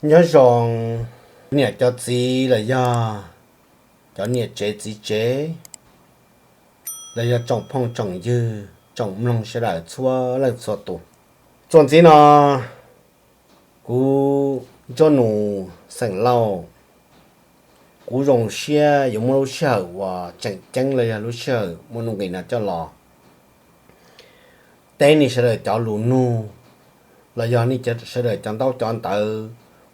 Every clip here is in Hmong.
Nyob zoo niam cov txiv los yog cov niam tsev txiv tsev, los yog tsoom phooj tsoom ywg tsoom mloog sawv daws txhua leej txhua tus. Txuas ntxiv no, kuv Ntsuab Nus xeem Lauj, kuv zoo siab yuav muaj lub sij hawm uas tseem ceeb los yog lub sij hawm muaj nuj nqis no coj los teb nej sawv daws cov lus nug, los yog nej sawv daws cov ntaub cov ntawv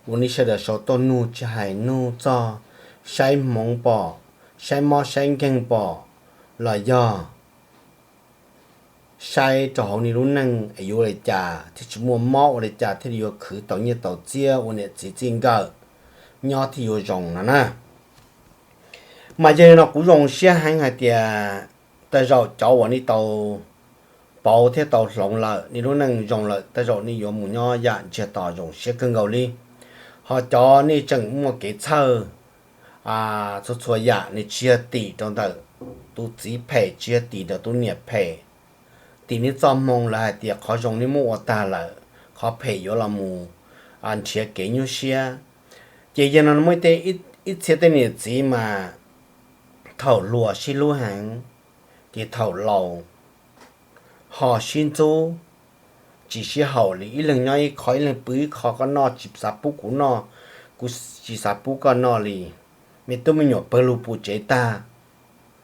uas nej sawv daws sau tuaj nug, tsis hais nug txog saib hmoov pom, saib mob saib nkeeg pom, los yog saib rau hauv nej lub neej es yuav ua li cas thiaj tsis muaj mob, ua li cas thiaj li yuav khwv tau nyiaj tau txiaj ua niam txiv txij nkawm, nyob thiaj yuav zoo no na. Mas yog li no kuv zoo siab heev hais tias tej zaum cov uas nej tau pauv thiab tau hloov lawm, nej lub neej zoo lawm, tej zaum nej yuav mus nyob yam ntsiag to zoo siab kawg nkaus li. Ho cov nej tseem muaj kev txhawj txhua txhua yam, nws tsis yog tim rau ntawm tus txiv phem, tsis yog tim ntawm tus niam phem, tim nej txoj hmoo lawv hais tias qhov zoo nej muab ua tag lawm, qhov phem yuav los mus nrhiav kev nyuaj siab. Ces yog no muaj ib txhia tej niam txiv mas thaum hluas sib hlub heev, ces thaum laus ho sib ntxub, tsis sib haum li, ib leeg nyob ib qho ib leeg pw ib qho, koj noj tsis xav pub kuv noj, kuv tsis xav pub koj noj li. Me tub me nyuam pawg lug puv tsev tag,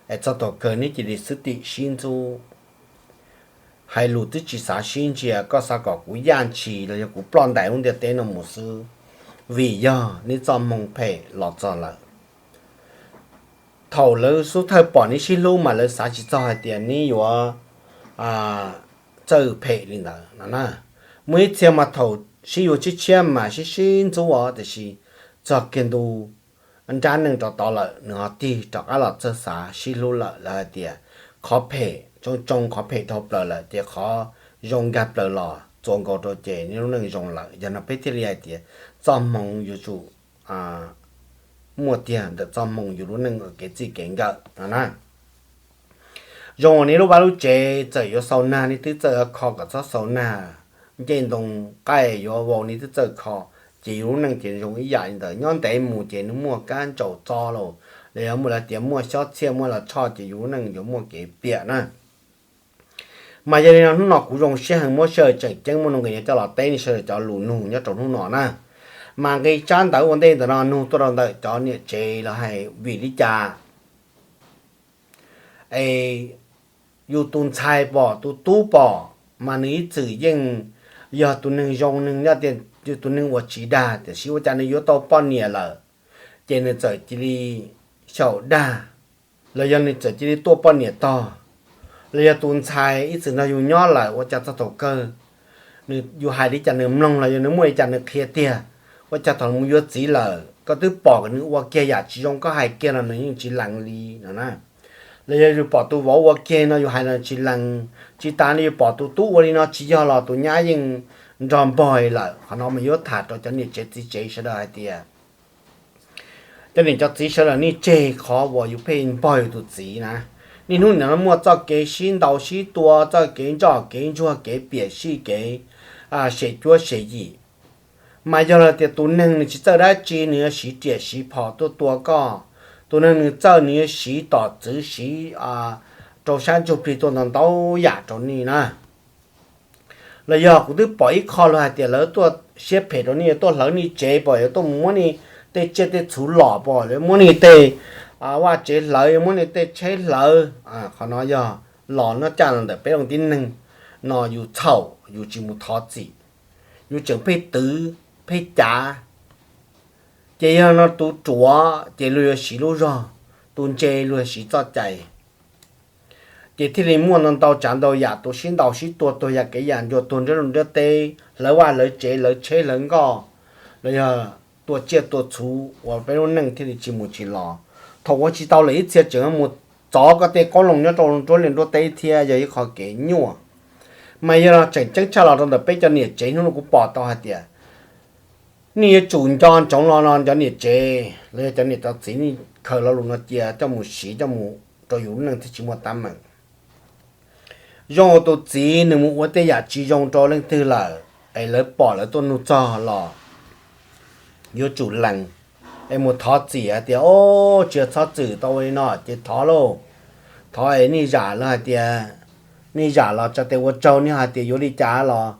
es txog thaum kawg neb cia li xwb tim sib ntxub. Hais lus twb tsis xav sib ntsia, koj xav kom kuv yaj ntshis los yog kuv ploj ntais lub ntiaj teb no mus xwb, vim yog neb txoj hmoo phem los txog lawm. Thaum lawv xub thawj pom neb sib hlub mas lawv xav tsis txog hais tias neb yuav txawj phem li ntawd no na. Muaj ib txhia mas thaum sib yuav tshiab tshiab mas sib sib ntxub os, tiam sis txog kiag ntu nrab neej rov tod lawm nws ho tig rov qab los txawj xav sib hlub lawm. Lawv hais tias qhov phem tsoo tsoo, qhov phem dhau plaws lawm ces qhov zoo nkag plaws los txuas nkaus rau ces neb lub neej zoo lawm. Yog no peb thiaj li hais tias txoj hmoo yuav tsum muaj tiag ntawm txoj hmoo yus lub neej kev txij kev nkawm no na. Zoo uas nej lub vaj lub tsev txawm yuav xau nag nej twb txawj kho kom txhob xau nag, ncej ntoo qaij yuav vau nej twb txawj kho, ces yus lub neej ces zoo ib yam li ntawd. Nyob ntev mus ces nws muaj kab ntsaum txog los, los yog muaj lawv tias muaj xyob txhiaj muaj los tshoj ces yus lub neej yuav muaj kev piam na. Mas yog li no hnub no kuv zoo siab heev muab sij hawm tseem ceeb muaj nuj nqis no coj los teb nej sawv daws cov lus nug nyob rau hnub no na. Mas nqi tsab ntawv ua ntej ntawm no nug tuaj rau ntawm cov niam tsev los hais vim li cas es yus tus ntxhais pom tus tub pom mas nws ib txwm yeej yog tus neeg zoo neeg nyob tias tus neeg ua tsis dag, tiam sis ua cas nws yuav tau poj niam lawm ces nws txawm cia li xyaum dag, los yog nws txawm cia li tuaj poj niam tog, los yog tus ntxhais ib txwm nrog yus nyob lawm ua cas txog thaum kawg yus hais li cas nws mloog los yog nws muaj li cas nws qhia tiag, ua cas thaum mus yuav txiv lawm koj twb pom nws ua kiag yam tsis zoo koj hais kiag los nws yeej tsis lees li no na. Los yog yus pom tus vauv ua kiag no yus hais los tsis lees, tsis tas li yus pom tus tub ua li no tsis yog los tus nyab yeej nrog npog lawm. Qhov no mas yuav tham rau cov niam tsev txiv tsev sawv daws hais tias cov niam cov txiv sawv daws nej tseg qhov uas yus pheej npog yus tus txiv na. Niaj hnub nim no muaj txoj kev sib ntaus sib tua, txoj kev ntsoj kev ntsuag, kev piam sij, kev sem cuab sem yim, mas yog los tias tus neeg nws tsis txawj dab tsi nws yuav siv riam siv phom tuaj tua koj, tus neeg nws txawj nws yuav siv tom txwv siv rau sab ntsuj plig tuaj ntau ntau yam rau nej na. Los yog kuv twb pom ib qho luag hais tias lawv tuaj siab phem rau nej, tuaj hlawv nej tsev pom, yuav tuaj mus muab nej tej tsiaj tej txhuv lom pom, yuav muab nej tej vaj tsev hlawv, yuav muab nej tej tsheb hlawv. Qhov no yog los noj caj los ntawm peb lub tib neeg no yus txhaum yus tsis mus thov txim, yus tseem pheej twv pheej cav. Ces yog no tus ruam ces luag yuav siv lub zog, tus ntse luag yuav siv txoj cai. Ces thiaj li muaj ntau ntau tsav ntau yam tus sib ntaus sib tua tuag yam kev yam ncua tuag nruab nruab teb, hlawv vaj hlawv tsev hlawv tsheb hlawv nkoj, los yog tua tsiaj tua txhuv uas peb lub neej thiaj li tsis mus tsis los. Thaum ua tsis tau lawm ib txhia tseem mus txov koj tej qoob loo nyob rau nruab liaj nruab teb thiab yog ib qho kev nyuaj. Mas yog no tseem ceeb tshaj los rau ntawm peb cov niam tsev hnub no kuv pom tau hais tias nej yuav tsum nco ntsoov los no cov niam tsev los yog cov niam cov txiv nej khaws lo lus no cia coj mus siv coj mus rau yus lub neej thiaj tsis muaj teeb meem. Zoo tus txiv nws mus ua tej yam tsis zoo rau leej twg lawm es lawv pom lawv tuaj nug txog los yuav tsum lees, es mus thov txim hais tias, o, tsis yog txhob txwm tau ua li no ces thov lauj, thov es nej zam los hais tias, nej zam los tsa tes ua tsaug, nej hais tias yuav li cas los,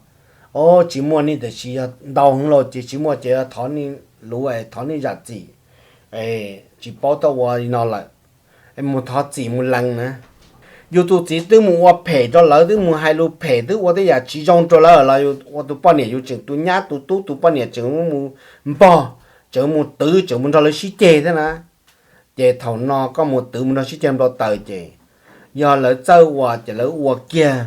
o, tsis muaj nej tiam sis yog ntau heev los ces tsis muaj ces thov nej lus es thov nej zam txim, tsis paub tuaj ua li no lawm, mus thov txim mus lees na. Yus tus txiv twb mus ua phem rau lawv, twb mus hais lus phem, twb ua tej yam tsis zoo rau lawv los ua tus poj niam yus tseem, tus nyab tus tub tus poj niam tseem mus npog, tseem mus twv, tseem mus nrog lawv sib ceg thiab na. Ces thaum no koj mus twv mus nrog sib ceg npau taws ces yog lawv txawj ua ces lawv ua kiag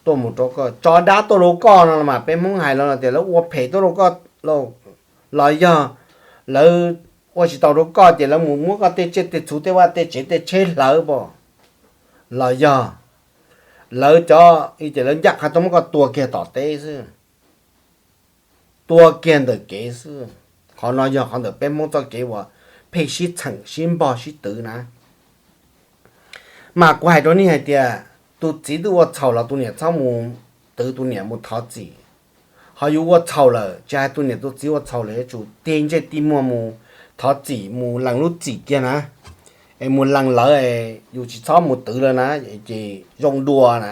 tuaj mus rau koj, tso dab tuaj rau koj no mas peb Hmoob hais los tias lawv ua phem tuaj rau koj, los yog lawv ua tsis tau rau koj ces lawv mus muab koj tej tsiaj tej txhu tej vaj tej tsev tej tsheb hlawv pom, los yog lawv cov, ces lawv ncaj qha tuaj muab koj tua kiag tom teb xwb, tua kiag ntawm kev xwb. Qhov no yog qhov ntawm peb Hmoob txoj kev uas pheej sib txheem sib npog sib twv na. Mas kuv hais rau nej hais tias, tus txiv twb ua txhaum los tus niam txhob mus twv, tus niam mus thov txim. Ho yus ua txhaum lawm, tsis hais tus niam tus txiv ua txhaum lawm, yuav tsum tig ntsej tig muag mus thov txim, mus lees lub txim kiag na. Es mus lees lawv, yus tsis txhob mus twv lawv na, ces zoo dua na.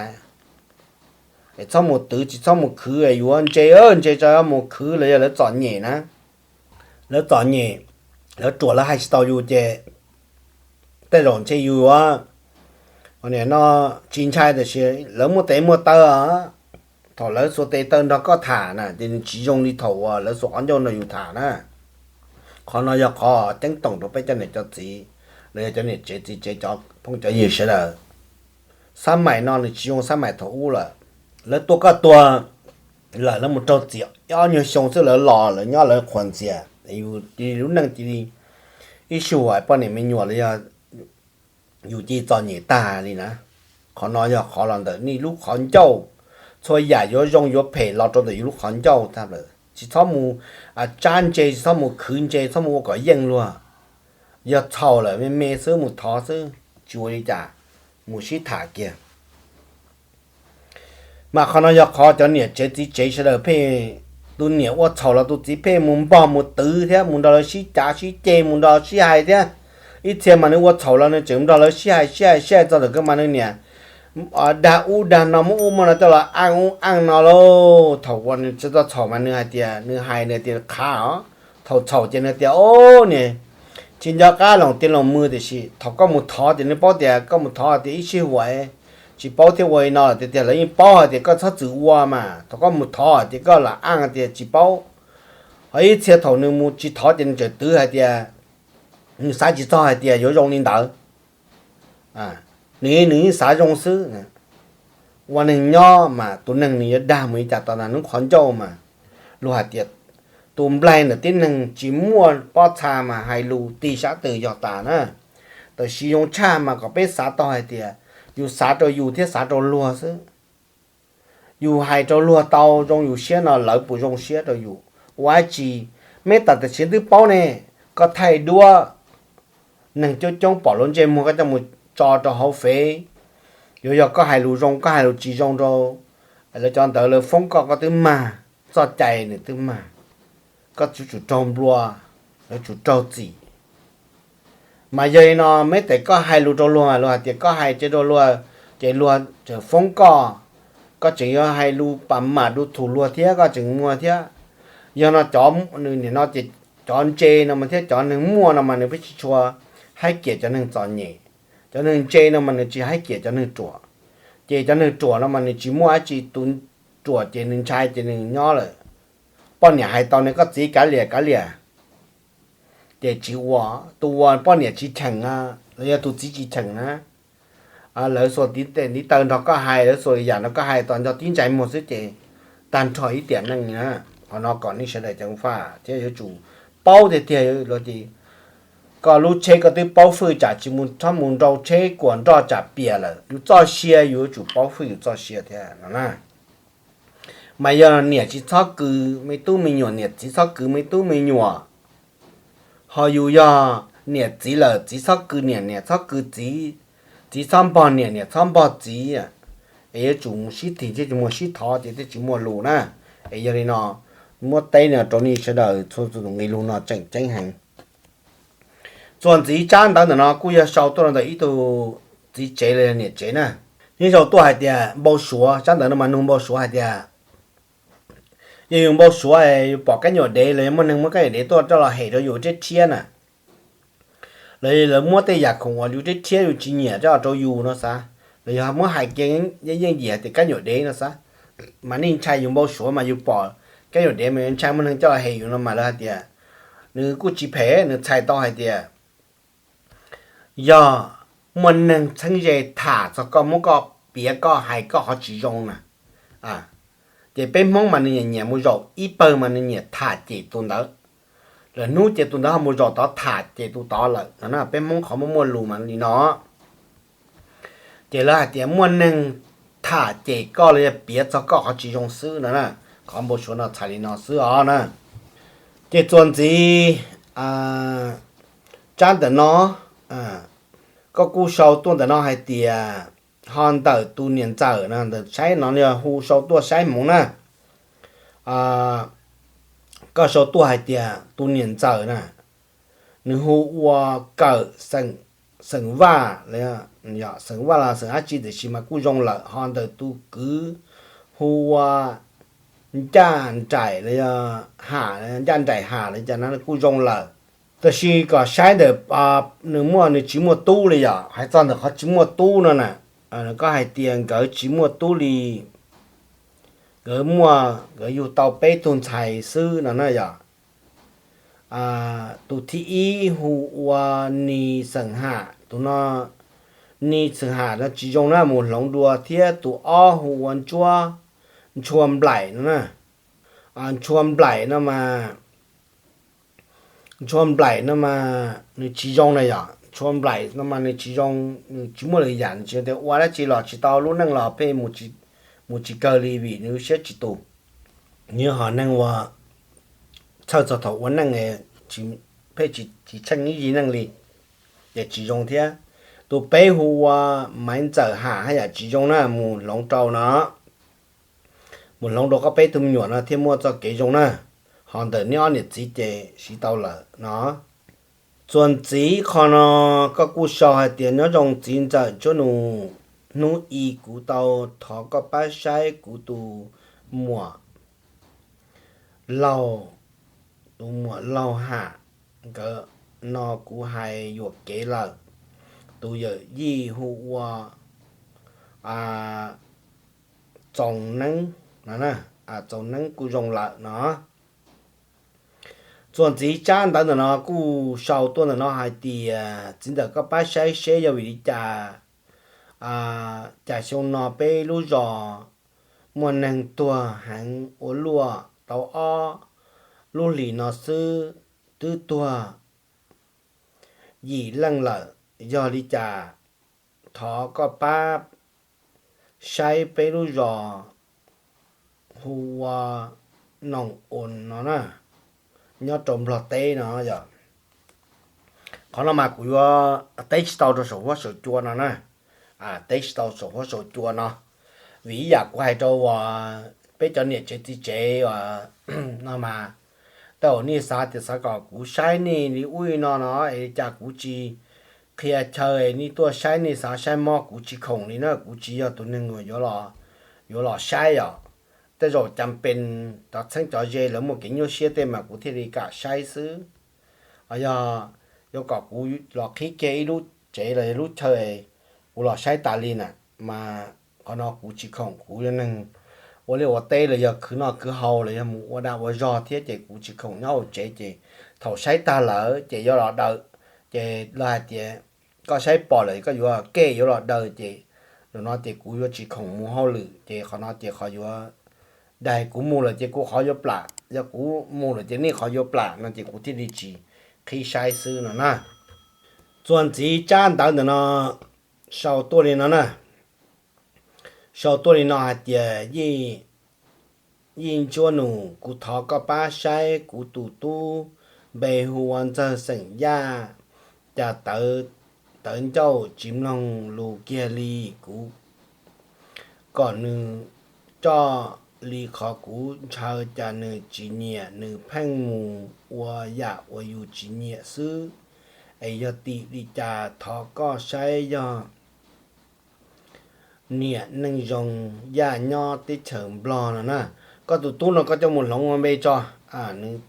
Es txhob mus twv, tsis txhob mus khwv, yuav ntse ntse tso, mus khwv los yog lawv txom nyem na. Lawv txom nyem, lawv ruam, lawv hais tsis tau yus ces tej zaum ntshe yus yuav, no tsis ntshai, tiam sis lawv muaj tes muaj taw, thaum lawv xuas tes taw nrog koj tham na ces nws tsis zoo li thaum uas lawv xuas qhov ncauj nrog yus tham na. Qhov no yog qhov ceeb toom rau peb cov niam cov txiv, los yog cov niam tsev txiv tsev, cov phooj cov ywg sawv daws. Xab maim no nws tsis zoo xab maim thaum ub lawm. Lawv tua koj tuag lawm, lawv mus raug txim ob nyuag xyoo xwb lawv los, lawv nyob lawv qhuas ntxias, yus cia li lub neej cia li ib sij huam poj niam me nyuam los yog yus cia li txom nyem tag li na. Qhov no yog qhov los ntawm nej lub qhov ncauj, txhua yam yuav zoo yuav phem los rau ntawm yus lub qhov ncauj tag lawm. Tsis txhob mus tsab ntse, tsis txhob mus khwv ntse, txhob mus ua kom yeej luag. Yog txhaum lawm me me xwb mus thov xwb, tsis ua li cas, mus sib tham kiag. Mas qhov no yog qhov cov niam tsev txiv tsev sawv daws pheej, tus niam ua txhaum los tus txiv pheej mus npog mus twv thiab mus nrog lawv sib cav sib ceg, mus nrog sib hais thiab. Ib txhia mas nws ua txhaum los nws tseem nrog lawv sib hais sib hais sib hais txog ntawm kawg mas nws niam dag ub dag no, muab ub muab no coj los aj ub aj no lauj. Thaum uas nws tsis tau txhaum mas nws hais tias, nws hais nws tias qhav os. Thaum txhaum ces nws tias, o, niam, tsis nco qab loos tis loos mws, tiam sis thaum koj mus thov ces nws paub tias koj mus thov tias ib sij huam tsis paub thiab ua li no lawm tiag tiag, lawv yeej paub hais tias koj txhob txwm ua mas thaum koj mus thov ces koj lam aj tias tsis paub. Ho ib txhia thaum nws mus tsis thov ces nws tseem twv hais tias nws xav tsis txog hais tias yuav zoo li ntawd. Nws, nws yeej xav zoo xwb. Ua neeg nyob mas tus neeg nws yuav dag mus li cas tau ntawm nws qhov ncauj mas. Luag hais tias tus nplaig ntawm tib neeg tsis muaj pob txha mas hais lus tig sab twg yog tas na. Tab sis zoo tshaj mas kom peb xav tau hais tias yus xav rau yus thiab xav rau luag xwb. Yus hais rau luag tau zoo yus siab no lawv puas zoo siab rau yus? Ua dab tsi? Meb tas tam sim twb paub ne, koj thaij duab neeg coob coob pom lub ntsej muag koj coj mus tso rau hauv fev. Yuav yog koj hais lus zoo koj hais lus tsis zoo rau lawv cov ntawd lawv foob koj, koj twb mag, txoj cai nws twb mag. Koj yuav tsum raug nplua, yuav tsum raug txim. Mas yog li no meb tes koj hais lus rau luag mas luag hais tias koj hais tsev rau luag, ces luag tseem foob koj, koj tseem yuav hais lus pam mam du thum luag thiab koj tseem muag thiab. Yog no cov, nws nim no ces cov ntse no mas thiab cov neeg muaj no mas nws pheej tsis tshua haib kiam cov neeg txom nyem. Cov neeg ntse no mas nws tsis haib kiam cov neeg ruam. Ces cov neeg ruam no mas nws tsis muaj dab tsi, tus ruam ces nws ntshai ces nws nyob lawm. Poj niam hais tau nws, koj txiv kav liam kav liam, ces tsis ua. Tus uas poj niam tsis cheem los yog tus txiv tsis cheem na, lawv xuas ntiv taw nrog koj hais, lawv xuas yam nrog koj hais tos nco tib ntsais muag xwb ces tag nrho ib tiam neej na. Qhov no kom nej sawv daws ceev faj thiab yuav tsum paub tiag tiag. Koj lub tsheb koj twb paub fwj tsam tsis mus, txhob mus nrau tsheb kuam nroj tsam piam lawm. Yus txoj sia yus yuav tsum paub fwj yus txoj sia thiab no na. Mas yog niam tsis txhob kws me tub me nyuam, niam txiv txhob kws me tub me nyuam, ho yus yog niam txiv lawm txiv txhob kws niam, niam txhob kws txiv, txiv txhob npog niam, niam txhob npog txiv, es yuav tsum mus sib thim thiab mus sib thov ces thiaj tsis muaj lus na. Es yog li no, Muab teb no rau nej sawv daws txhua tus nqe lus no tseem ceeb heev. Txuas ntxiv tsab ntawv ntawm no kuj yog sau tuaj rau ntawm ib tug txiv tsev los yog niam tsev na. Nws sau tuaj hais tias npau suav, tsab ntawv no mas nug npau suav hais tias yog yus npau suav yus pom kab nyuam dev los yog muaj neeg muab kab nyuam dev tuaj coj los hem rau yus rhiab rhiab na, los yog lawv muab tej yam khoom uas yus rhiab rhiab yus tsis nyiam coj rau yus no xav, los yog muab hais kiag yeej yeej yam tias kab nyuam dev no xav, mas nej ntshai yus npau suav mas yus pom kab nyuam dev mas yus ntshai muaj neeg coj los hem yus no mas lawv hais tias nws kuj tsis phem, nws txhais tau hais tias yog muaj neeg txheeb ze tham txog koj, muab koj piav koj hais koj qhov tsis zoo na. Ces peb Hmoob mas nws nyiam nyiam mus zaum ib pawg mas nws nyiam tham cem tus ntawd. Lawm hnub ces tus ntawd ho mus zaum tod tham cem tus tod lawm no na. Peb Hmoob qhov muaj muaj lus mas li no. Ces lawv hais tias muaj neeg tham cem koj los yog piav txog koj qhov tsis zoo xwb no na. Qhov npau suav no txhais li no xwb os na. Ces txuas ntxiv tsab ntawm no, koj kuj sau tuaj ntawm no hais tias ho ntawm tus niam ntxawm no, ntawm saib no yog hu sau tuaj saib hmoov na. Koj sau tuaj hais tias tus niam ntxawm na, nws hu ua Kawm, xeem Vaj, xeem Vaj los xeem dab tsi tiam sis mas kuj zoo lawm. Ho ntawm tus kwv hu ua Ncaj Nraim los yog Ham, Ncaj Nraim Ham los cas no kuj zoo lawm. Tab sis kom saib ntawm nws muaj nws tsis muaj tub li yom. Hais txog ntawm qhov tsis muaj tub no na, koj hais tias nkawd tsis muaj tub li, nkawd muaj, nkawd yug tau peb tug ntxhais xwb no na yom. Tus thib ib hu ua Nis xeem Ham, tus no Nis xeem Ham no tsis zoo na, mus hloov dua. Thiab tus ob hu ua Ntsuab, Ntshua Nplaim no na. Ntshua Nplaim no mas, Ntshua Nplaim no mas nws tsis zoo na yom. Ntshua Nplaim no mas nws tsis zoo, nws tsis muaj lwm yam, nws tsis tias ua dab tsi los tsis tau lub neej los pheej mus tsis kawg li vim nws lub siab tsis tus. Nws ho neeg uas txhawj txog thaum ua neej, pheej tsis tsheej ib yig neej li, ces tsis zoo thiab. Tus peb hu ua Maiv Ntxawm Ham haj yam tsis zoo na, mus hloov rau no, mus hloov rau koj peb tug me nyuam no thiaj muaj txoj kev zoo na. Ho ntawm neb ob niam txiv ces siv tau lawm no. Txuas ntxiv qhov no koj kuj sau hais tias nyob zoo txiv ntxawm Ntsuab Nus, hnub i kuv tau thov koj pab saib kuv tus muam laug, tus muam laug Ham nkawd no, kuv hais yuam kev lawm. Tus yawm yij hu ua Txoos Neeb no, Txoos Neeb kuj zoo lawm no. Txuas ntxiv tsab ntawv ntawm no kuj sau tuaj ntawm no hais tias txiv ntxawm koj pab saib seb yog vim li cas, cas xyoo no peb lub zos muaj neeg tuag heev ua luaj tau ob lub hlis no xwb, twb tuag yim leej lawm, yog li cas? Thov koj pab saib peb lub zos hu ua Noom Os no na, nyob rau Nplog teb no yom. Qhov no mas kuv yuav teb tsis tau rau saum huab saum cua no na, teb tsis tau saum huab saum cua no, vim ib yam kuv hais rau uas peb cov niam tsev txiv tsev no mas, tej zaum nej xav tias xav kom kuv saib nej li ub li no no es cas kuv tsis qhia chaw, nej tuaj saib nej xav saib mob, kuv tsis khoom li na, kuv tsis yog tus neeg uas yuav los saib os. Tej zaum cas pes cov txheeb cov ze lawv muaj kev nyuaj siab tej mas kuv thiaj li kam saib xwb. Yog yuav kom kuv los qhib kiag ib lub tsev los yog lub chaw kuv los saib tas li na, mas qhov no kuv tsis khoom, kuv yog neeg ua liaj ua teb los yog khwv noj khwv haus los yog mus ua dag ua zog thiab ces kuv tsis khoom nyob hauv tsev ces thaum saib tag lawm ces yuav los daws, ces lawv hais tias koj saib pom lawm koj yuav ke yuav los daws ces, zaum no ces kuv yuav tsis khoom mus hauj lwm ces qhov no ces qhov yuav daig, kuv mus lawm ces kuv qhov yuav plam, yog kuv mus lawm ces nej qhov yuav plam no ces kuv thiaj li tsis qhib saib xwb no na. Txuas ntxiv tsab ntawv ntawm no sau tuaj li no na, sau tuaj li no hais tias Yij Ntsuab Nus, kuv thov koj pab saib kuv tus tub npe hu ua Ntxawg xeem Yaj, cas tawv ncauj tsis mloog lus kiag li, kuv kom nws coj li qhov kuv ntshaw cas nws tsis nyiam, nws pheej mus ua yam uas yus tsis nyiam xwb. Es yog tim li cas thov koj saib yog niam neej zoo yaj nyob teb chaws Nplog no na. Koj tus tub no koj coj mus hloov ua npe tso.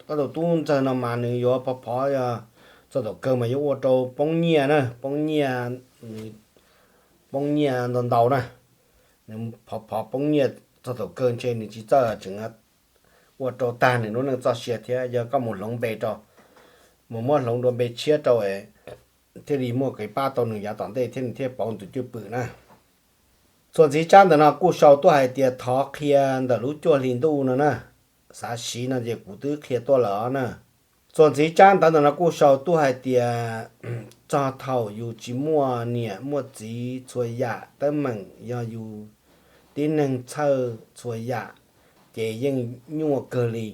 Koj tus tub ntxawg no mas nws yuav phov phov txog thaum kawg mas yuav ua rau poob nyiaj na, poob nyiaj, poob nyiaj ntau ntau na. Nws phov phov poob nyiaj txog thaum kawg ntshe nws tsis txawj tseem ua rau tag nws lub neej txoj sia thiab. Yog koj mus hloov npe rau, mus muab hloov dua npe tshiab rau, thiaj li muaj kev pab tau nws yav tom ntej thiab nws thiaj pauv tus cwj pwm na. Txuas ntxiv tsab ntawm no kuj sau tuaj hais tias thov qhia ntawm lub cuaj hli ntuj no na. Xav siv no ces kuv twb qhia tuaj lawm os na. Txuas ntxiv tsab ntawv ntawm no kuj sau tuaj hais tias txog thaum yus tsis muaj niam muaj txiv txhua yam teeb meem yog yus tib neeg txhawj txhua yam ces yeej nyuaj kawg li.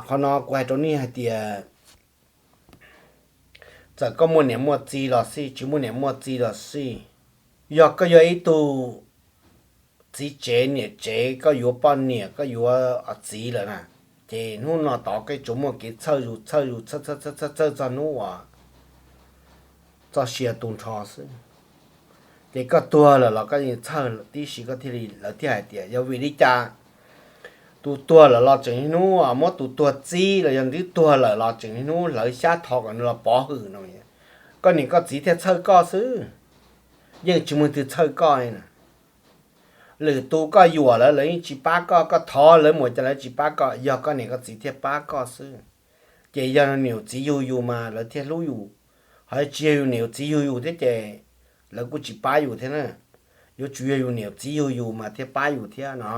Qhov no kuv hais rau nej hais tias txawm koj muaj niam muaj txiv los xij, tsis muaj niam muaj txiv los xij, yog koj yog ib tug txiv tsev niam tsev, koj yuav poj niam koj yuav txiv lawm na, ces hnub no tod koj tsuas muaj kev txhawj zus txhawj zus txhawj txhawj txog hnub uas txoj sia tu nrho xwb. Ces koj tuag lawm los koj yeej txhawj tib si koj thiaj li, lawv thiaj hais tias yog vim li cas tus tuag lawm los tseem niaj hnub muab tus tuag txib los yog twb tuag lawm los tseem niaj hnub hlawv xyab thov kom nws los pov hwm no. Koj niam koj txiv thiaj txhawj koj xwb, yeej tsis muaj leej twg txhawj koj li na. Lwm tus koj yuam lawv, lawv yeej tsis pab koj, koj thov lawv mus cas lawv tsis pab koj, yog koj niam koj txiv thiaj pab koj xwb. Ces yog niam yus txiv yug yus mas lawv thiaj hlub yus, ho tsis yog yus niam yus txiv yug yus thiab ces lawv kuj tsis pab yus thiab na. Yuav tsum yog yus niam yus txiv yug yus mas thiaj pab yus thiab no.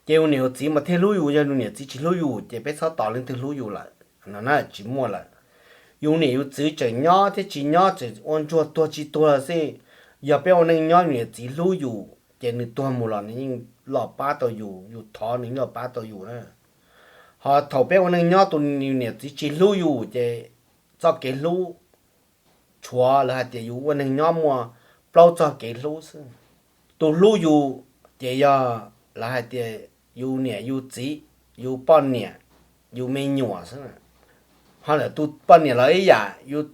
Ces yus niam yus txiv mas thiaj hlub yus, yog yus niam txiv tsis hlub yus ces peb txhob tos leej twg hlub yus lawm no na, tsis muaj lawm. Yus niam yus txiv tseem nyob thiab tsis nyob, tseem ua ntsuag tuag tsis tuag xij, yog peb ua neej nyob yus niam txiv hlub yus ces nws tuag mus los nws yeej los pab tau yus, yus thov nws yeej los pab tau yus na. Ho thaum peb ua neej nyob tus yus niam txiv tsis hlub yus ces txoj kev hlub tshuav lawv hais tias yus ua neeg nyob muaj plaub txoj kev hlub xwb. Tus hlub yus ces yog lawv hais tias yus niam yus txiv, yus poj niam, yus me nyuam xwb. Ho lawm tus poj niam los ib yam, yus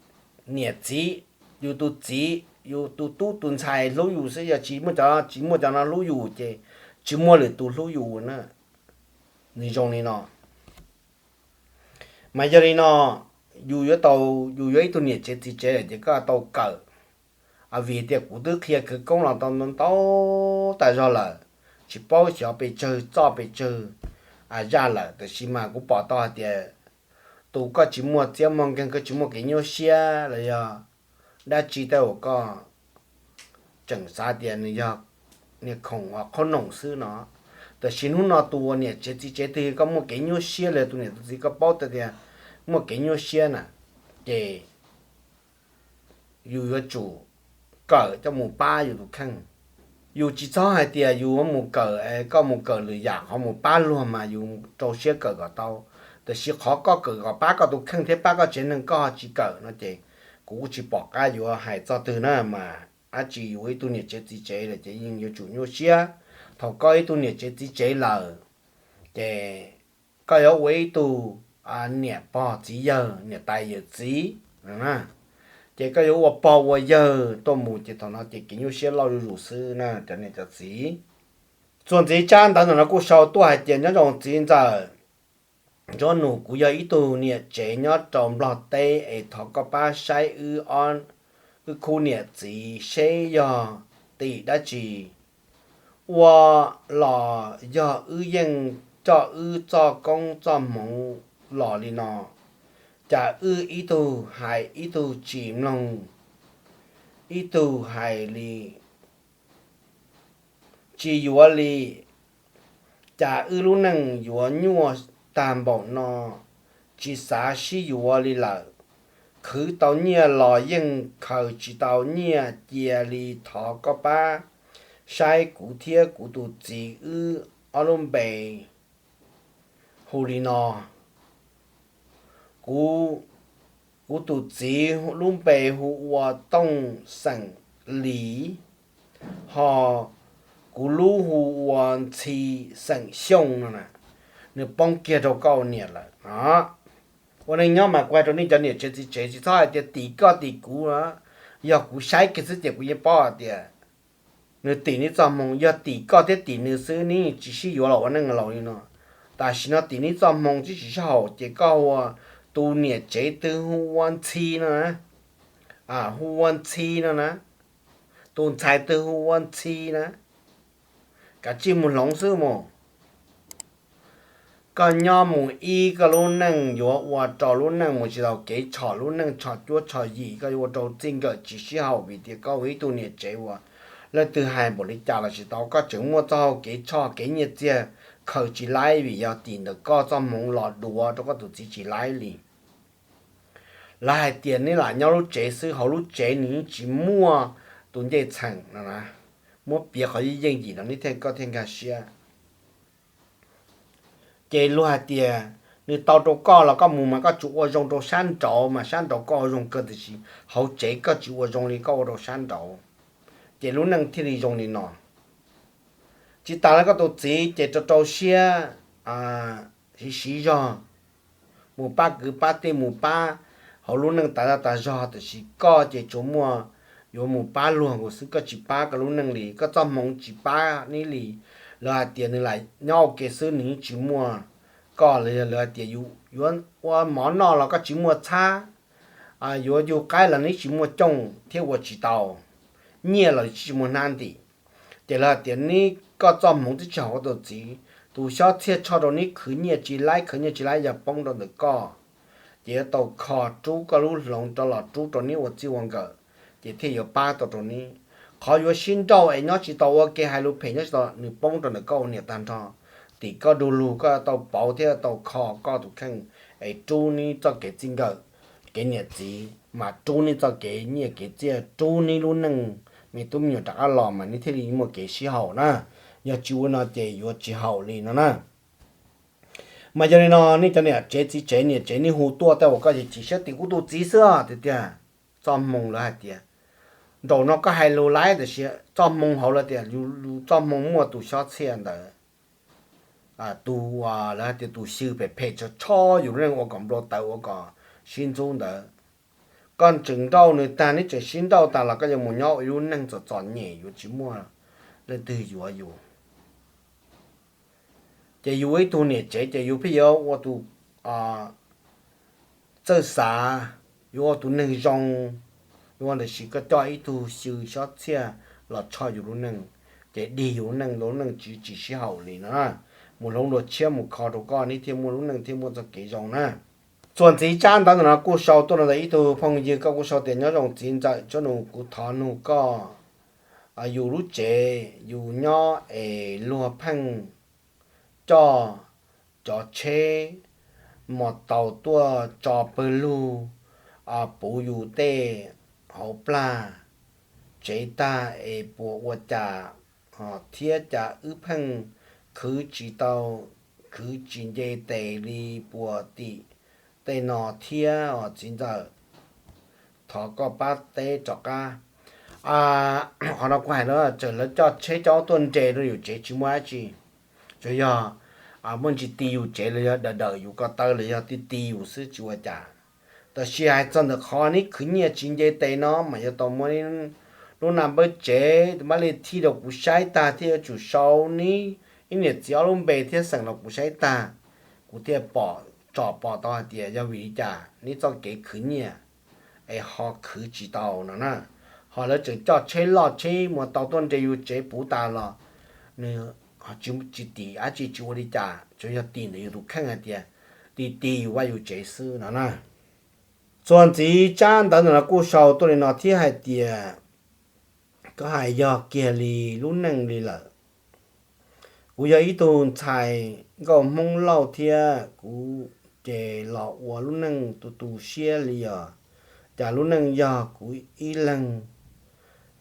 niam txiv, yus tus txiv, yus tus tub tus ntxhais hlub yus xwb, yog tsis muaj cov, tsis muaj cov no hlub yus ces tsis muaj lwm tus hlub yus na. Nws zoo li no. Mas yog li no, yus yuav tau, yus yuav ib tug niam tsev txiv tsev lawm ces koj tau kawm. Vim tias kuv twb qhia khawv koob los tau ntau tas zog lawm, tsis paub xyov pes tsawg txoj pes tsawg zaj lawm, tab sis mas kuv pom tau hais tias tus koj tsis muaj txiab muaj nkeeg, koj tsis muaj kev nyuaj siab los yog dab tsi tej uas koj tseem xav tias nws yog niag khoom uas qhob noom xwb no. Tab sis hnub no tus uas niam tsev txiv tsev twg koj muaj kev nyuaj siab los tus niam tus txiv koj paub tias muaj kev nyuaj siab na, ces yus yuav tsum kawm coj mus pab yus tus kheej. Yus tsis txhob hais tias yus mus kawm, koj mus kawm lwm yam qhov mus pab luag mas yus rau siab kawm kom tau. Tab sis qhov koj kawm kom pab koj tus kheej thiab pab koj tsev neeg koj tsis kawm no ces kuv kuj tsis pom qab yuav hais txog twg na mas. Dab tsi yus ib tug niam tsev txiv tsev lawm ces yeej yuav tsum nyuaj siab. Thaum koj ib tug niam tsev txiv tsev lawm ces koj yuav ua ib tug niam pog txiv yawg, niam tais yawm txiv na, ces koj yuav ua pog ua yawg tuaj mus ces thaum no ces kev nyuaj siab loj zuj zus xwb na cov niam cov txiv. Txuas ntxiv tsab ntawv ntawm no kuj sau tuaj hais tias nyob zoo txiv ntxawm Ntsub Nus, kuv yog ib tug niam tsev nyob rau Nplog teb es thov koj pab saib wb ob, wb khub niam txiv seb yog tim dab tsi ua los yog wb yeej coj wb txoj koob txoj hmoov los li no. Cas wb ib tug hais ib tug tsis mloog, ib tug hais li tsis yuav li. Cas wb lub neej yuav nyuaj tag npaum no, tsis xav sib yuav li lawm. Khwv tau nyiaj los yeej khaws tsis tau nyiaj, cia li thov koj pab saib kuv thiab kuv tus txiv wb ob lub npe hu li no. Kuv, kuv tus txiv lub npe hu ua Tooj xeem Lis, ho kuv lub hu ua Ntxhi xeem Xyooj no na, nws poob kiag rau koj ua niam lawm no. Ua neej nyob mas kuv hais rau nej cov niam tsev txiv tsev, tsis txhob hais tias tim koj tim kuv. Yog kuv saib kiag xwb ces kuv yeej paub hais tias nws tim neb txoj hmoo. Yog tim koj thiab tim nws xwb, neb tsis sib yuav los ua neej laus li no. Tam sim no tim neb txoj hmoo tsis tsis sib haum ces koj hu ua tus niam tsev twg hu ua Ntxhi no na, hu ua Ntxhi no na, tus ntxhais twg hu ua Ntxhi na, kav tsij mus hloov xwb mus. Koj nyob mus ib, koj lub neej yuav ua rau lub neej mus tsis tau kev tshom, lub neej tshom cuab tshom yim, koj yuav ua rau txij nkawm tsis sib haum vim tias koj ua ib tug niam tsev uas leej twg hais npaum li cas los tsis tau. Koj tseem muaj txoj hau kev tshoj kev nyiaj txiag khaws tsis laib vim yog tim ntawm koj txoj hmoov los duav rau koj tus txiv tsis laib li. Lawv hais tias neb lam nyob lub tsev xwb, hauv lub tsev nws yeej tsis muaj tus ncej txheem no na, muab piav qhov yeej yeej yim no neb thiaj, koj thiaj nkag siab. Ces luag hais tias nws tau rau koj los koj mus mas koj tsuas ua zoo rau sab nraud mas sab nraud koj ua zoo kawg tiam sis hauv tsev koj tsis ua zoo li, koj ua rau sab nraud, ces lub neej thiaj li zoo li no. Tsis tas li koj tus txiv ces rau rau siab, siv siv zog, mus pab kwv pab tij, mus pab hauv lub neej tas zog tas zog, tiam sis koj ces tsuas muaj yuav mus pab luag nkaus xwb, koj tsis pab koj lub neej li, koj txoj hmoov tsis pab neb li. Lawv hais tias nws lam nyob ua ke xwb nws yeej tsis muaj koj, los yog lawv hais tias yuav ua mov noj los koj tsis muaj txhab, yuav yug qaib los neb tsis muaj cooj thiab ua tsis tau, nyiaj los tsis muaj hnab ntim. Ces lawv hais tias neb, koj txoj hmoov twb tsis haum koj tus txiv, tus Xyob Txhiaj tshoj rau neb khwv nyiaj tsis laib, khwv nyiaj tsis laib yog poob rau ntawm koj, ces yuav tau kho rub koj lub hloov rov los rub rau neb ua txij ua nkawm, ces thiaj yuav pab tau rau neb. Qhov yuav sib nrauj es nyob tsis tau ua ke hais lus phem nyob tsis tau, nws poob rau ntawm koj ua niam tag nrho. Tim koj du lug koj tau pauv thiab tau kho koj tus kheej es rub neb txoj kev txij nkawm, kev niam txiv mas rub neb txoj kev nyiaj kev txiaj, rub neb lub neej me tub me nyuam rov qab los mas neb thiaj li muaj kev sib haum na. Yog tsis ua no ces yuav tsis haum li no na. Mas yog li no nej cov niam tsev txiv tsev, niam tsev nej hu tuaj tej uas koj chim siab tim kuv tus txiv xwb tiag tiag. Txoj hmoo lawv hais tias nraum no koj hais lus laib tiam sis txoj hmoo hauv lawv tias yus txoj hmoo muaj tus Xyob Txhiaj ntawd, tus uas lawv hais tias tus xyw phem phem tshov tshov yus lub neej ua kom npau taws ua kom sib ntxub ntawd. Koj tseem nrauj nws tag, neb tseem sib nrauj tas los koj yuav mus nyob ua ib lub neej txom txom nyem yuav tsis muaj leej twg yuav yus. Ces yus ua ib tug niam tsev ces yus pheej yuav ua tus txawj xav, yuav ua tus neeg zoo, yuav ua ntawm sis koj coj ib tug xyw Xyob Txhiaj los tshoj yus lub neej, ces dig yus lub neej, lub neej tsis tsis sib haum li no na. Mus hloov dua tshiab mus kho rau koj, neb thiaj muaj lub neej thiaj muaj txoj kev zoo na. Txuas ntxiv tsab ntawv ntawm no kuj sau tuaj rau ntawm ib tug phooj ywg, koj kuj sau tias nyob zoo txiv ntxawm Tsob Nus, kuv thov nug koj, yus lub tsev yus nyob es luag pheej coj cov tsheb mos taus tuaj tso pawg lug puv yus tej hauv plag tsev tag es puas ua cas, thiab cas wb pheej khwv tsis tau, khwv tsis nce tes li, puas tim tej no thiab os txiv ntxawm? Thov koj pab teb rov qab. Qhov no kuv hais no txawm lawv coj tsheb coj tuaj nres rau yus tsev tsis muaj dab tsi, tsuas yog muaj ntsis ti yus tsev los yog dawm dawm yus ko taw los yog ti ti yus xwb tsis ua cas. Tab sis hais txog ntawm qhov neb khwv nyiaj tsis nce tes no mas yuav tau muab lub naj npawb tsev, tus npab li thij rau kuv saib tag thiaj yuav tsum sau neb ib niam txiv ob lub npe thiab xeem los kuv saib tag, kuv thiaj pom, tsom pom tau hais tias yog vim li cas neb txoj kev khwv nyiaj es ho khwv tsis tau no na. Ho lawv tseem coj tsheb loj tsheb mos taus tuaj nres yus tsev puv tas los nws tsis tim dab tsi, tsis ua li cas, tsuas yog tim ntawm yus tus kheej hais tias ti ti yus vaj yus tsev xwb no na. Txuas ntxiv tsab ntawv ntawm no kuj sau tuaj li no thiab hais tias, koj hais yog kiag li lub neej li lawm. Kuv yog ib tug ntxhais nkauj Hmoob Lauj thiab kuv ces los ua lub neej tu tu siab li os. Cas lub neej yog kuv ib leeg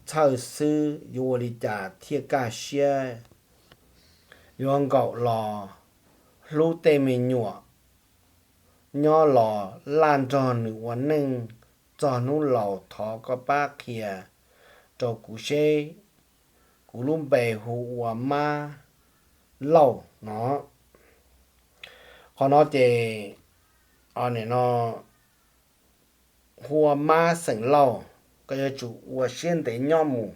txhawj xwb, yuav ua li cas thiaj kaj siab, yuav nkaum los hlub tej me nyuam, nyob los laj nrog nws ua neej txog hnub laus. Thov koj pab qhia rau kuv seb kuv kuv lub npe hu ua Mab Lauj no. Qhov no ces, no, hu ua Mab xeem Lauj, koj yuav tsum ua siab ntev nyob mus.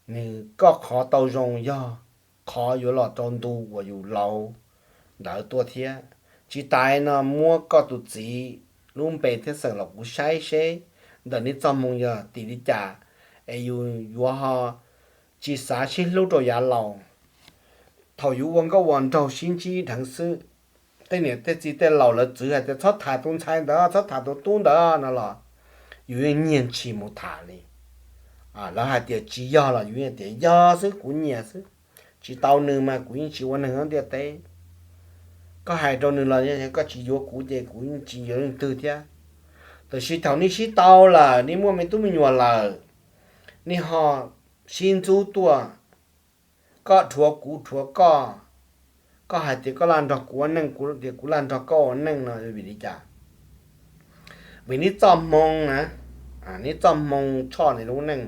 Nws, koj qhov tau zoo yog qhov yuav los rau ntu uas yus laus ntawd tuaj thiab. Tsis tas no muab koj tus txiv lub npe thiab xeem los kuv saib seb ntawm neb txoj hmoo yog tim li cas, es yus yuav ho tsis xav sib hlub rau yav laus. Thaum yus ua nkauj ua nraug sib ntsib dheev xwb, tej niam tej txiv tej laus lawv txwv hais tias txhob tham tus ntxhais ntawd, txhob tham tus tub ntawd no los yus yeej nyiag ntshis mus tham li. Lawv hais tias tsis yog los yus yeej tias yog xwb, kuv nyiam xwb. Tsis tau nws mas kuv yeej tsis ua neeg ntiaj teb. Koj hais rau nws los koj tsis yuav kuv ces kuv yeej tsis yuav leej twg thiab. Tab sis thaum nej sib tau lawm, nej muaj me tub me nyuam lawm, nej ho sib ntxub tuaj, koj dhuav kuv dhuav koj, koj hais tias koj laj nrog kuv ua neej, kuv tias kuv laj nrog koj ua neej no vim li cas? Vim neb txoj hmoo na, neb txoj hmoo tshoj neb lub neej.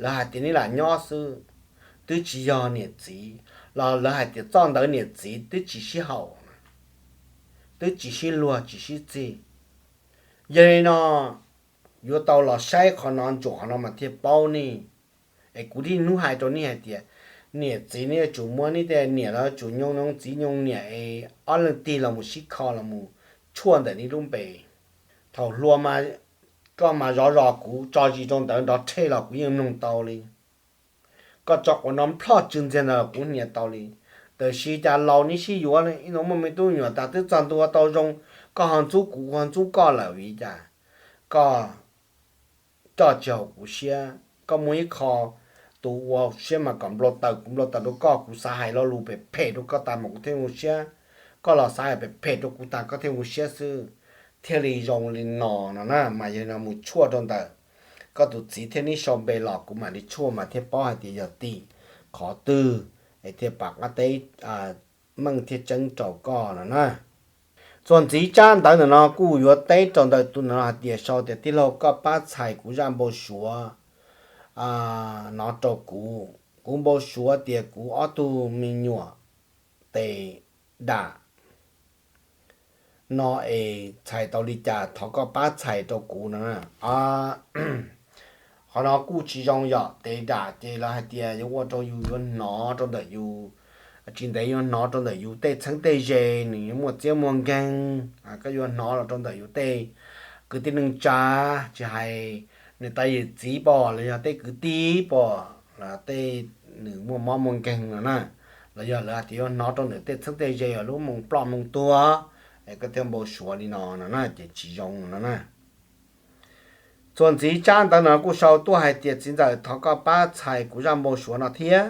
Lawv hais tias neb lam nyob xwb, twb tsis yog niam txiv, los lawv hais tias txoj ntawv niam txiv twb tsis sib haum, twb tsis sib luag tsis sib txig. Yog li no, yuav tau los saib qhov no ntsuam qhov no mas thiaj paub nej. Es kuv tib hnub hais rau nej hais tias niam txiv nej yuav tsum muab nej tej niam los yuav tsum nyob nyob txiv nyob niam es ob leeg tig los mus sib kho los mus tshuaj ntawm nej lub npe. Thaum hluas mas koj mas zov zos kuv tso zis rau ntawd nrov rhe los kuv yeej mloog tau li. Koj tso quav no plhoj tsw ntxiag ntawd los kuv hnia tau li. Tab sis cas laus nej sib yuav, ib hnub muaj me tub me nyuam tas twb txog ntua tau zoo, koj ho ntxub kuv kuv ho ntxub koj lawm vim li cas? Koj coj tsis haum kuv siab. Koj muaj ib qho tus ua siab mas kom npau taws, kuv npau taws rau koj, kuv xav hais lo lus phem phem rau koj tas mas kuv thiaj zoo siab, koj los xav hais phem phem rau kuv tas koj thiaj zoo siab xwb. Thiaj li zoo li no no na, mas yog no mus tshuaj rau ntawm koj tus txiv thiab neb sau npe los kuv mam li tshuaj mas thiaj paub hais tias yog tim qhov twg, es thiaj pam qab teb meej thiaj tseeb rau koj no na. Txuas ntxiv tsab ntawv ntawm no kuj yuav teb rau ntawm tus ntawm no hais tias sau tias tij laug koj pab txhais kuv zaj npau suav no rau kuv. Kuv npau suav tias kuv ob tug me nyuam tes dam no es txhais tau li cas thov koj pab txhais rau kuv no. Qhov no kuj tsis zoo yom, tes dam ces lawv hais tias yuav ua rau yus yuav hnov rau ntawm yus, tsis ntev yuav hnov rau ntawm yus tej txheeb tej ze, nws yuav muaj txiab muaj nkeeg. Koj yuav hnov los rau ntawm yus tej kwv tij neej tsa, tsis hais niam tais yawm txiv pom los yog tej kwv tij pom, tej nws muaj mob muaj nkeeg no na, los yog lawv hais tias yuav hnov rau ntawm tej txheeb tej ze uas lub moo ploj moo tuag, es koj thiaj npau suav li no no na ces tsis zoo no na. Txuas ntxiv tsab ntawv no kuj sau tuaj hais tias txiv ntxawm thov koj pab txhais kuv zaj npau suav no thiab,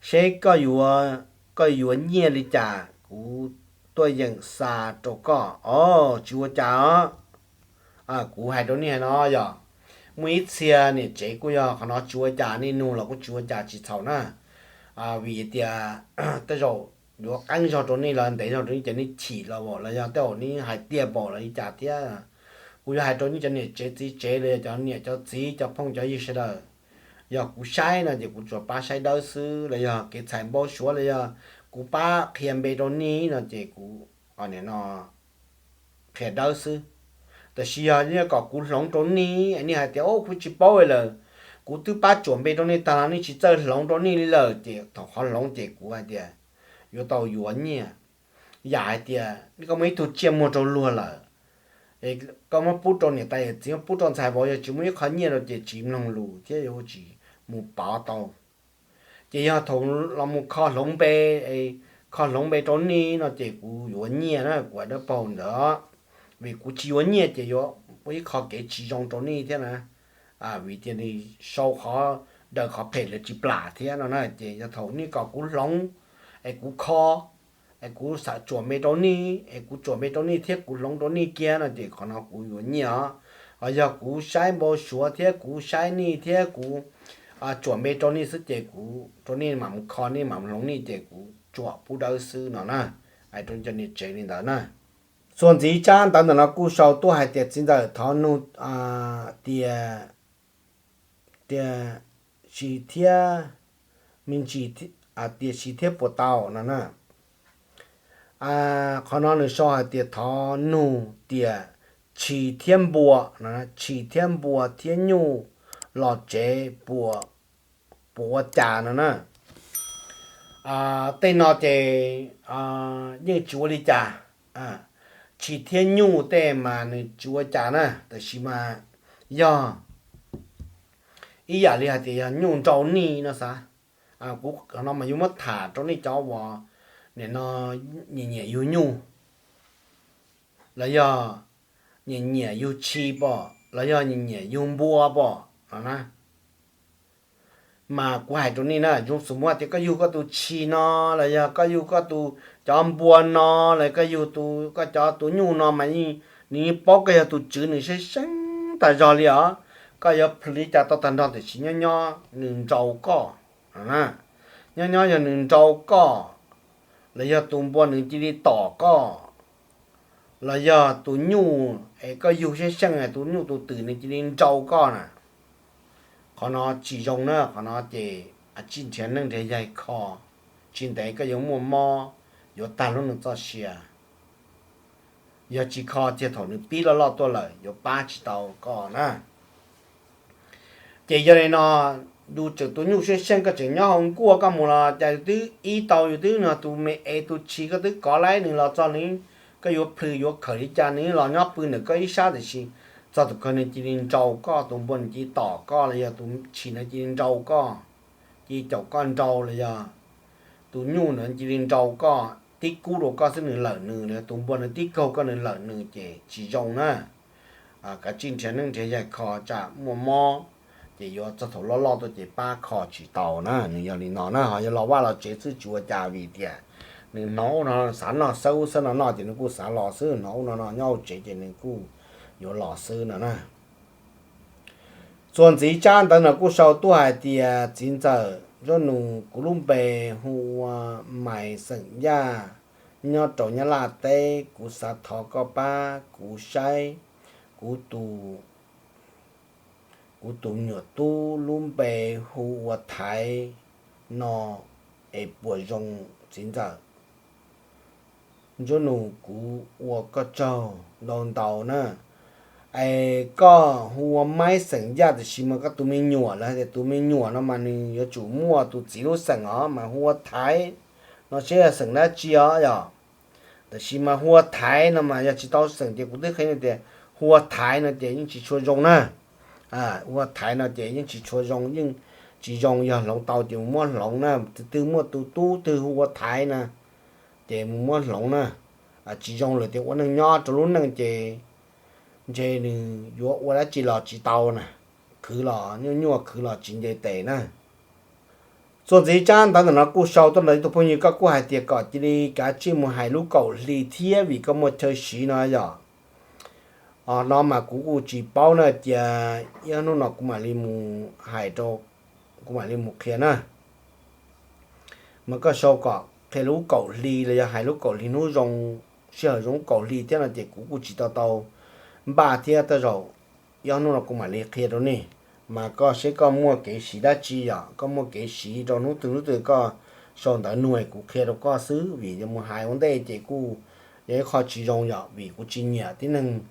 seb koj yuav, koj yuav nyiaj li cas kuv tuaj yeem xa rau koj os, tsis ua cas os. Kuv hais rau nej hais no yog, muaj ib txhia niam tsev kuj yog qhov no tsis ua cas, nej nug los kuj tsis ua cas tsis txhaum na. Vim tias tej zaum yuav qeeb zog rau nej los ntev zog rau nej ces nej chim los los yog tej zaum nej hais tiag npaum los li cas thiab. Kuv yuav hais rau nej cov niam tsev txiv tsev los yog cov niam cov txiv cov phooj cov ywg sawv daws, yog kuv saib no ces kuv tsuas pab saib dawb xwb, los yog kev txhais npau suav los yog kuv pab qhia npe rau nej no ces kuv no qhia dawb xwb. Tab sis yog nej kom kuv hloov rau nej, nej hais tias kuv tsis paub lawm, kuv twb pab tsuam npe rau nej tag los nej tsis txawj hloov rau nej li lawm, ces thaum qhov hloov ces kuv hais tias yuav tau yuav nyiaj. Yam hais tias koj muaj ib tug tsiaj muag rau luag lawm, koj muab pub rau niam tais yawm txiv, muab pub rau ntxhais vauv, yog tsis muaj ib qho nyiaj rau ces tsis mloog lus thiab yuav tsis mus pov tau. Ces yog thaum los mus kho hloov npe, kho hloov npe rau nej no ces kuv yuav nyiaj na, kuv hais dawb paug ntawd. Vim kuv tsis yuav nyiaj ces yuav ua ib qho kev tsis zoo rau nej thiab na. Vim tias nws sau qhov daws qhov phem lawv tsis plam thiab no na, ces yog thaum nej kom kuv hloov, es kuv kho, es kuv xam tsuam npe rau nej, es kuv tsuam npe rau nej thiab kuv hloov rau nej kiag no ces qhov no kuv yuav nyiaj os. Ho yog kuv saib npau suav thiab kuv saib nej thiab kuv tsuam npe rau nej xwb ces kuv rau nej mam mus kho, nej mam hloov nej ces kuv tsuam pub dawb xwb no na. Hais rau cov niam tsev li ntawd na. Txuas ntxiv tsab ntawv ntawm no kuj sau tuaj hais tias txiv ntxawm thov nug tias tiam sis thiab, me ntsis, tiam sis thiab puas tau no na. Qhov no nws sau hais tias thov nug tias tshis thiab npua no, tshis thiab npua thiab nyuj los tsev puas, puas ua cas no na. Tej no ces yeej tsis ua li cas. Tshis thiab nyuj tej mas nws tsis ua cas na, tab sis mas yog ib yam li hais tias yog nyuj nrau nij no xav, kuv no mas yuav muab tham rau nej cov uas nim no nyiam nyiam yug nyuj, los yog nyiam nyiam yug tshis pom, los yog nyiam nyiam yug npua pom no na. Mas kuv hais rau nej na, zoo xws muab tias koj yug koj tus tshis no, los yog koj yug koj tus, cov npua no, los koj yug tus, koj cov tus nyuj no mas nws yeej paub koj yog tus tswv nws seeb seeb tag zog li os. Koj yuav plhws li cas tau tag nrho tiam sis nyob nyob nws nrau koj. Nyob nyob yog nws nrau koj, los yog tus npua nws cia li tom koj, los yog tus nyuj es koj yug seeb seej tus nyuj tus twm nws cia li nrau koj na, qhov no tsis zoo na. Qhov no ces tsis nrhiav neej nrhiav yaig kho, tsis ntev koj yuav muaj mob, yuav tag lub neej txoj sia. Yog tsis kho tiag thaum nws pib loj loj tuaj lawm yuav pab tsis tau koj na. Ces yog li no, yus tseem tus nyuj seeb seej koj tseem nyob hauv nkuaj koj mus los cas yus twb ib tau yus twb no tus me es tus tshis koj twb kov laib nws los txog nws, koj yuav plhws yuav khawm li cas nws los nyob pw ntawm koj ib sab tiam sis txog tus kawg nws cia li nrau koj, tus npua nws cia li tom koj los yog tus tshis no cia li nrau koj, cia li caum koj nrau los yog tus nyuj no cia li nrau koj tib kub rau koj xwb nws lawm nws los yog tus npua nws tib kaug koj nws lawm nws ces tsis zoo na. Kav tsij nrhiav neej nrhiav yaig kho tsam muaj mob, ces yuav txog thaum loj loj tuaj ces pab kho tsis tau na. Nws yog li no na, ho yog los vaj los tsev xwb tsis ua cas vim tias nws hnov ub no xav noj xawb ub xawb no noj ces nws kuj xav los xwb, hnov ub no no nyob hauv tsev ces nws kuj yuav los xwb no na. Txuas ntxiv tsab ntawv no kuj sau tuaj hais tias txiv ntxawm Ntsoj Nus, kuv lub npe hu ua Mais xeem Yaj, nyob rau Nyab Laj teb, kuv xav thov koj pab kuv saib kuv tus, kuv tus nyuam tub lub npe hu ua Thaiv no es puas zoo txiv ntxawm Ntsoj Nus? Kuv ua koj tsaug ntau ntau na. Es koj hu ua Mais xeem Yaj tiam sis mas koj tus me nyuam los hais tias tus me nyuam no mas nws yuav tsum muaj tus txiv lub xeem os, mas hu ua Thaiv no seb yog xeem dab tsi os yom. Tiam sis mas hu ua Thaiv no mas yog tsis tau xeem ces kuv twb qhia tias hu ua Thaiv no ces yeej tsis tshua zoo na. Hu ua Thaiv no ces yeej tsis tshua zoo, yeej tsis zoo, yog hloov tau ces mus muab hloov na. Tus twg muaj tus tub twg hu ua Thaiv na ces mus muab hloov na. Tsis zoo lawm tias ua neej nyob rau lub neej ces ntshe nws yuav ua dab tsi los tsis tau na, khwv los nyuaj nyuaj, khwv los tsis nce tes na. Txuas ntxiv tsab ntawv ntawm no kuj sau tuaj ntawm ib tug phooj ywg, koj kuj hais tias kom cia li kav tsij mus hais lub kaum hli thiab vim koj muaj chaw siv no yom. No mas kuv kuj tsis paub na, cia ib hnub no kuv mam li mus hais rau, kuv mam li mus qhia na. Mas koj sau kom qhia lub kaum hli los yog hais lub kaum hli hnub zoo, sij hawm zoo kaum hli thiab no ces kuv kuj tsis tau tau npaj thiab, tej zaum ib hnub no kuv mam li qhia rau nej. Mas koj seb koj muaj kev siv dab tsi yom, koj muaj kev siv rau hnub twg hnub twg koj sau ntawv nug kuv qhia rau koj xwb, vim yog mus hais ua ntej ces kuj yog ib qho tsis zoo yom, vim kuv tsis nyiam tib neeg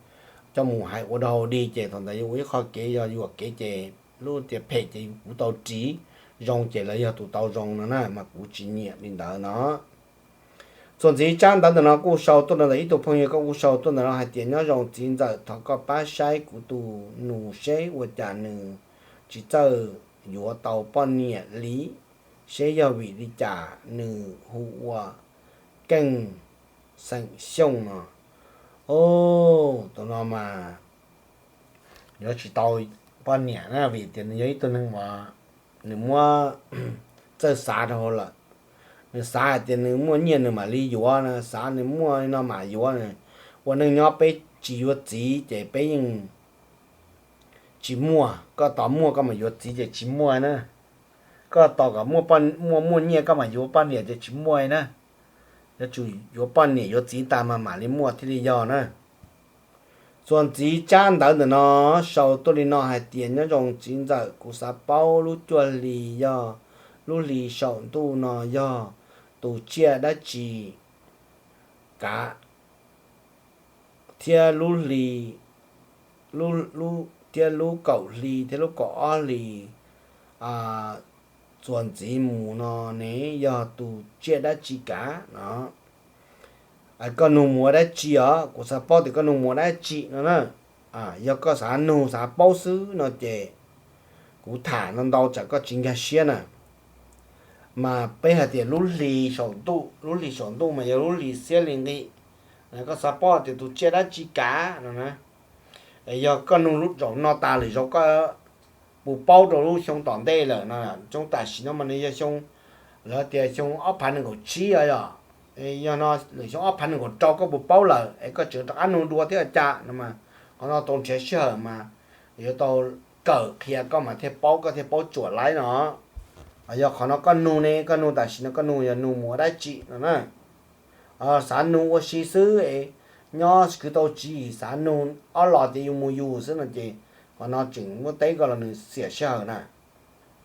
coj mus hais ua dog ua dig ces thaum ntawd yuav ua ib qho kev yog yuam kev ces lub tias phem ces kuv tau ris, zoo ces lawv yog tus tau zoo no na, mas kuv tsis nyiam li ntawd no. Txuas ntxiv tsab ntawv ntawm no kuj sau tuaj ntawm ib tug phooj ywg, koj kuj sau tuaj ntawm no hais tias nyob zoo txiv ntxawm, thov koj pab saib kuv tus nus seb ua cas nws tsis txawj yuav tau poj niam li, seb yog vim li cas. Nws hu ua Keej xeem Xyooj no. Tus no mas yuav tsis tau poj niam na, vim tias nws yog ib tug neeg uas nws muab txawj xav rau hauv lawm. Nws xav hais tias nws muaj nyiaj nws mam li yuav na, xav nws muaj no mam yuav. Ua neej nyob peb tsis yuav txiv ces peb yeej tsis muaj, koj tos muaj koj mam yuav txiv ces tsis muaj na. Koj tos kom muaj, muaj muaj nyiaj koj mam yuav poj niam ces tsis muaj na. Yuav tsum yuav poj niam yuav txiv tas mas mam li muaj thiaj li yog na. Txuas ntxiv tsab ntawv ntawm no sau tuaj li no hais tias, nyob zoo txiv ntxawm, kuv xav paub lub cuaj hli yog, lub hli saum ntuj no yog tus tsiaj dab tsi kav, thiab lub hli, thiab lub kaum hli thiab lub kaum ob hli txuas ntxiv mus no ne yog tus tsiaj dab tsi kav no. Koj nug mus ua dab tsi os? Kuv xav paub tias koj nug mus ua dab tsi no na. Yog koj xav nug xav paub xwb no ces kuv tham no ntau tsam koj tsis nkag siab na. Mas peb hais tias lub hli saum ntuj, lub hli saum ntuj mas yog lub hli xiab hli nqig. Koj xav paub tias tus tsiaj dab tsi kav no na. Yog koj nug lub zaum no tas lwm zaus koj puas paub rau lub xyoo tom ntej lawm no? Xyoo tam sim no mas nws yog xyoo, lawv tias xyoo ob phav nees nkaum tsib os, yog, yog no lwm xyoo ob phav nees nkaum rau koj puas paub lawm es koj tseem rov qab nug dua thiab cas no mas, qhov no tau nrhiav sij hawm mas yuav tau kawm qhia koj mas thiaj paub, koj thiaj paub tsuam laib no. Yog qhov no koj nug ne, koj nug tam sim no koj nug yog nug mus ua dab tsi no na. Xav nug ua si xwb es nyob kwv tau tsis xav nug ob los tias yus mus yus xwb no ces qhov no tseem muab teb koj los nws xiam sij hawm na.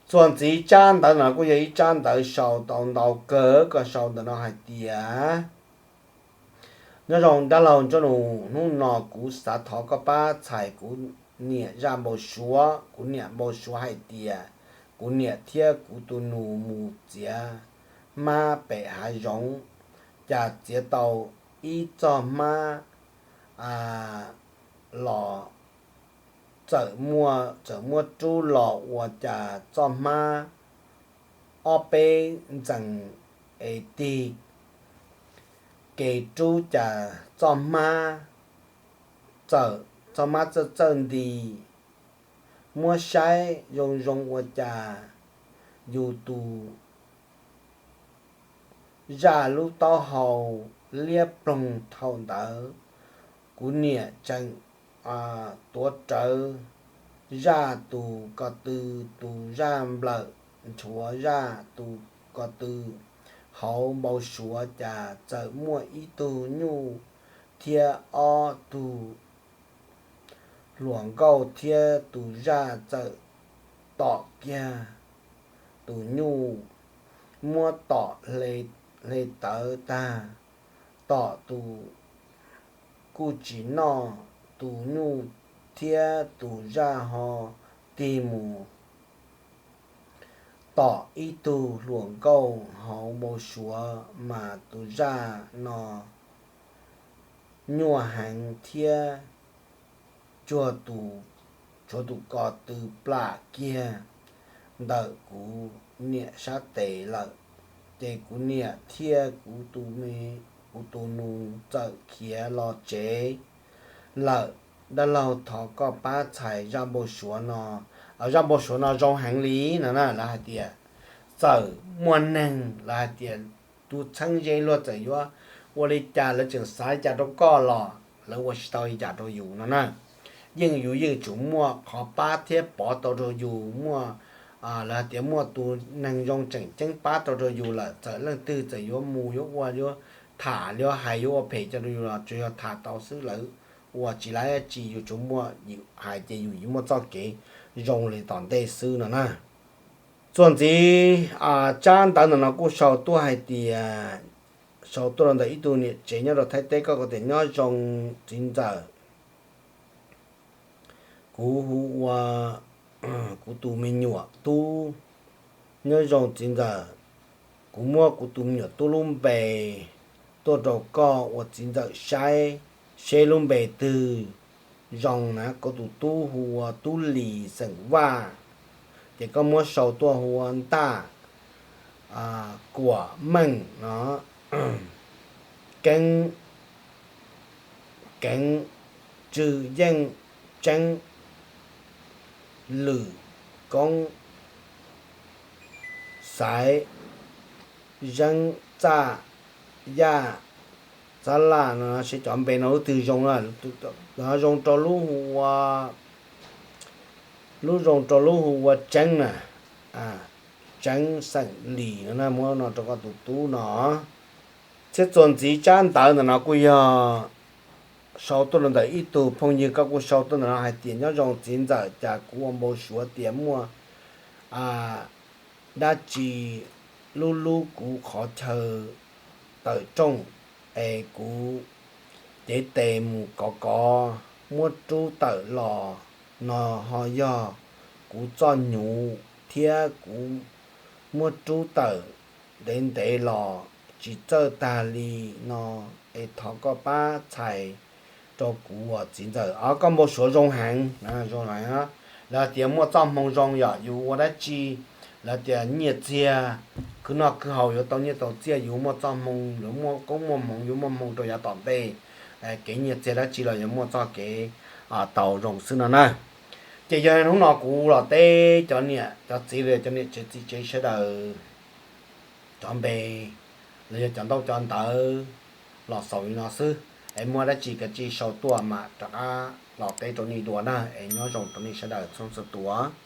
Txuas ntxiv tsab ntawv no kuj yog ib tsab ntawv sau tau ntau kawg, koj sau ntawm no hais tias, nyob zoo dab laug Ntsuab Nus, hnub no kuv xav thov koj pab txhais kuv niam zaj npau suav. Kuv niam npau suav hais tias kuv niam thiab kuv tus nus mus txiav hmab pem hav zoov, cas txiav tau ib txoj hmab los txawm muaj, txawm muab rub los ua cas txoj hmab ob peb ntxees es tig ke rub cas txoj hmab txawm, txoj hmab txawj txawj nti. Muab saib zoo zoo ua cas yus tus zaj lub taub hau liab ploog. Thaum ntawd kuv niam tseem tuav rawv zaj tus ko tw, tus zaj nplawm nchuav zaj tus ko tw hauv npau suav cas txawm muaj ib tug nyuj thiab ob tug hluas nkauj thiab tus zaj txawm tom kiag tus nyuj, muab tom hle tawv tag, tom tus kuj tsis noj, tus nyuj thiab tus zaj ho tig mus tom ib tug hluas nkauj hauv npau suav mas tus zaj no nyuaj heev thiab tsuag tus, tshuav tus ko tw plam kiag ntawm kuv niam sab tes lawm. Ces kuv niam thiab kuv tus me, kuv tus nus txawm khiav los tsev lawm. Dab laug, thov koj pab txhais zaj npau suav no. Zaj npau suav no zoo heev li no na, lawv hais tias txawm muaj neeg, lawv hais tias tus txheeb ze luag txawm yuav ua li cas lawv tseem xav li cas rau koj los lawv ua tsis tau li cas rau yus no na. Yeej yus yeej tsum muaj qhov pab thiab pov tau rau yus, muaj, lawv hais tias muaj tus neeg zoo tseem ceeb pab tau rau yus lawm, txawm leej twg txawm yuav mus yuav ua yuav tham yuav hais yuav ua phem coj rau yus los tsuas yog tham tau xwb, lawv ua tsis laib dab tsi, yus tsuas muaj yus hais ces yus yeej muaj txoj kev zoo li tom ntej xwb no na. Txuas ntxiv, tsab ntawv ntawm no kuj sau tuaj hais tias, sau tuaj rau ntawm ib tug niam tsev nyob rau Thaib teb, koj tias nyob zoo txiv ntxawm, kuv hu ua kuv tus me nyuam tub, nyob zoo txiv ntxawm, kuv muab kuv tus me nyuam tub lub npe tuaj rau koj ua txiv ntxawm saib, seb lub npe twg zoo na. Kuv tus tub hu ua Tub Lis xeem Vaj, ces koj muab sau tuaj hu ua Ntaj Kuam Meej no, Keeb, Keev, Tswv Yeej, Tseeb, Lwm, Koob, Xaiv, Zeeb, Txaj, Yaj, Txab Laj no, seb cov npe no lub twg zoo na. Zoo rau lub hu ua, lub zoo rau lub hu ua Tseeb na, Tseeb xeem Lis no na, muab no rau koj tus tub no. Thiab txuas ntxiv tsab ntawv ntawm no kuj yog sau tuaj los ntawm ib tug phooj ywg, koj kuj sau tuaj ntawm no hais tias nyob zoo txiv ntxawm, cas kuv ua npau suav tias muaj dab tsi lub lub kuv qhov chaw tawm rooj, es kuv cev tes mus kov kov muab rub tawm los no ho yog kuv txoj hnyuv thiab kuv muab rub tawm ntev ntev los tsis txawj tag li no, es thov koj pab txhais rau kuv os txiv ntxawm. Os, koj npau suav zoo heev, zoo heev. Lawv tias muaj txoj hmoo zoo yom, yus ua dab tsi, lawv tias nyiaj txiag, khwv noj khwv haus yuav tau nyiaj tau txiag, yus muaj txoj hmoo, yuav muaj koob muaj hmoov, yuav muaj hmoo rau yav tom ntej, kev nyiaj txiag dab tsi los yuav muaj txoj kev tau zoo xwb no na. Ces yog hnub no kuv los teb cov niam cov txiv los cov niam tsev txiv tsev sawv daws cov npe los yog cov ntaub cov ntawv los xaus li no xwb, es muaj dab tsi kav tsij sau tuaj mam rov qab los teb rau nej dua na, es nyob zoo rau nej sawv daws txhua txhua tus.